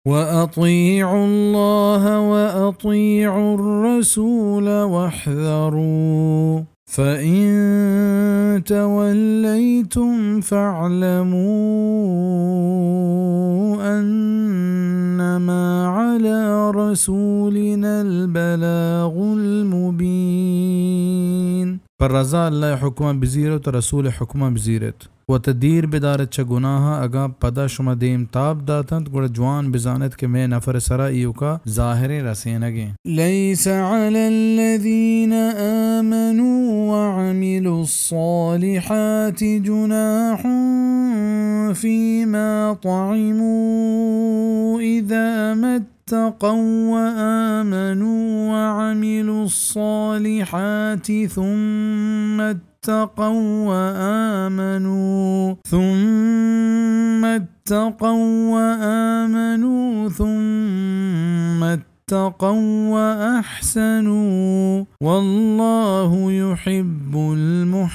وأطيعوا الله وأطيعوا الرسول واحذروا فإن توليتم فاعلموا أنما على رسولنا البلاغ المبين. پر رضا اللہ حکمہ بزیرت و رسول حکمہ بزیرت. وت دیر بدارت چہ گناہ ءَ، اگاں پدا شما دیم تاب داتنت، گڑا جوان بزانت کہ مئے نفر ءِ سرا ایوکا ظاہریں رسینگیں. ليس على الذين آمنوا وعملوا الصالحات جناح فيما طعموا إذا ما اتقوا وآمنوا وعملوا الصالحات ثم اتقوا وآمنوا ثم اتقوا وآمنوا ثم اتقوا وأحسنوا والله يحب المحسنين.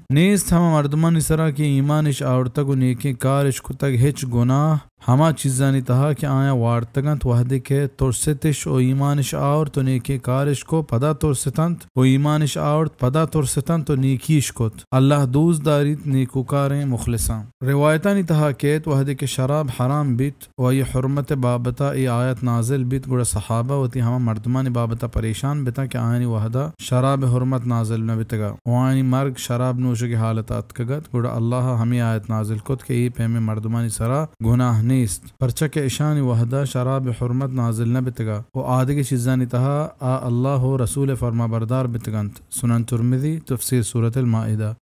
نیست ہما مردمانی سرا کہ ایمانش آورتگ و نیکیں کارش کتگ ہچ گناہ ہما چیزانی تہا کہ آیاں وارتگ انت، وہدے کہ ترستش و ایمانش آورت و نیکیں کارش کو، پدا ترستنت و ایمانش آورت، پدا ترستنت و نیکیش کت. اللہ دوست داریت نیکوکاریں مخلصاں. روایتانی تہا کیت، وہدے کہ شراب حرام بیت و آئی حرمت بابتا اے آیت نازل بیت، گڑا صحابہ وتی ہما مردمانی بابتا پریشان بتاں کہ آیانی وہدا شراب حرمت نازل نہ بتگا و آیانی مرگ شراب نوشگی حالتا اتکگ ات، گڑا اللہ ہمے آیت نازل کت کہ اے پیمیں مردمانی سرا گناہ نیست، پرچا کہ اشانی وہدا شراب حرمت نازل نہ بتگا و آدگہ چیزانی تہا آ اللہ و رسول فرمانبردار بتگنت. سنن ترمذی، تفسیر سورۃ المائدہ.